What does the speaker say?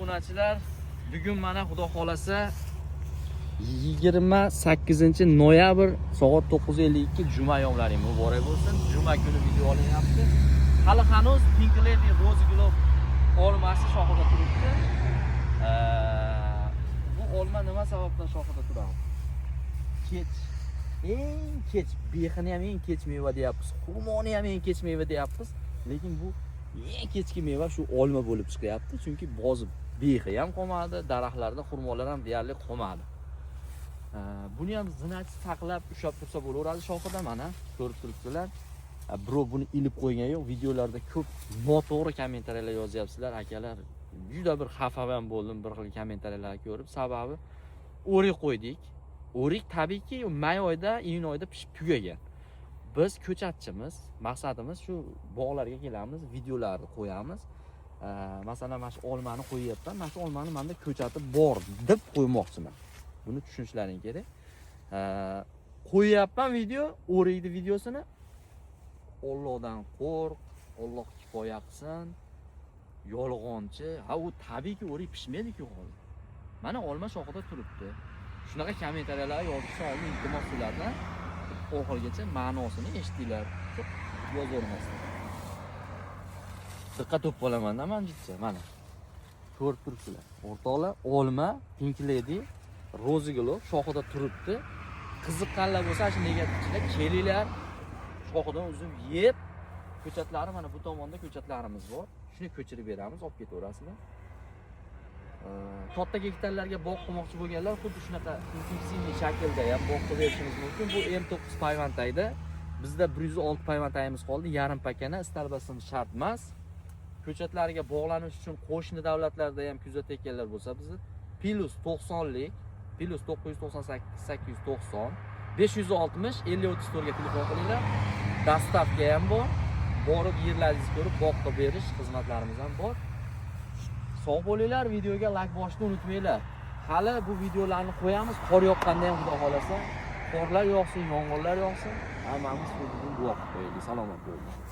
Obunachilar, bugun mana, xudo xohlasa, 28 noyabr, soat 9:52. Juma yomlaring muborak bo'lsin. Juma kuni video olinyapti. Hali hanuz Pink Lady, Rose Globe olmasi shoxida turibdi. Bu olma nima sababdan shoxida turadi? Kech, eng kech, bexini ham eng kech meva deyapmiz, xurmoni ham eng kech meva deyapmiz, lekin bu eng kechki meva shu olma bo'lib chiqyapti, chunki hozir bexi ham qolmadi daraxtlarda, xurmolar ham deyarli qolmadi. Buni ham zinasi saqlab, ushlab tursa bo'laveradi shoxida. Mana, ko'rib turibsizlar. Birov buni ilib qo'ygan yo'q. Videolarda ko'p noto'g'ri kommentariyalar yozyapsizlar, akalar. Juda bir xafa ham bo'ldim bir xil kommentariyalarni ko'rib. Sababi o'rik qo'ydik. O'rik tabiiyki may oyida, iyun oyida pishib tugagan. Biz ko'chatchimiz, maqsadimiz shu bog'larga kelamiz, videolarni qo'yamiz. Masalan, mana shu olmani qo'yyapman, mana shu olmani manda ko'chati bor deb qo'ymoqchiman, buni tushunishlaring kerak. Qo'yyapman video, o'rikni videosini. Ollohdan qo'rq, Olloh kifoya qilsin, yolg'onchi. Ha, u tabiiyki o'rik pishmaydiku hozir, mana olma shoxida turibdi. Shunaqa kommentariyalar yozishdan oldin, iltimos, sizlardan oxirigacha ma'nosini eshitinglar, ko'p yozavermasdan. Diqqat bo'lib qolamanda man jiddiy. Mana, ko'rib turibsizlar, o'rtoqlar, olma Pink Lady, Rose Globe shoxida turibdi. Qiziqqanlar bo'lsa, shu negativchilar, kelinglar, shoxidan uzib yeb. Ko'chatlari mana bu tomonda ko'chatlarimiz bor, shuni ko'chirib beramiz, olib ketaverasizlar. Katta gektarlarga bog' qilmoqchi bo'lganlar xuddi shunaqa интенсивный shaklda ham bog' qilib berishimiz mumkin. Bu M9 payvandayda. Bizda 106 payvandayimiz qoldi, yarim pakana, istalbasin shart emas. Ko'chatlarga bog'lanish uchun qo'shni davlatlarda ham kuzatayotganlar bo'lsa, bizni +90lik, +998 890 560 50 34 ga telefon qilinglar. Доставка ham bor, borib yerlaringizni ko'rib, bog' qilib berish xizmatlarimiz ham bor. Sog' bo'linglar, videoga layk bosishni unutmanglar. Hali bu videolarni qo'yamiz, qor yoqqanda ham, xudo xohlasa. Qorlar yog'sin, yomg'irlar yog'sin, hammamiz bugun duo qilib qo'yaylik. Salomat bo'linglar.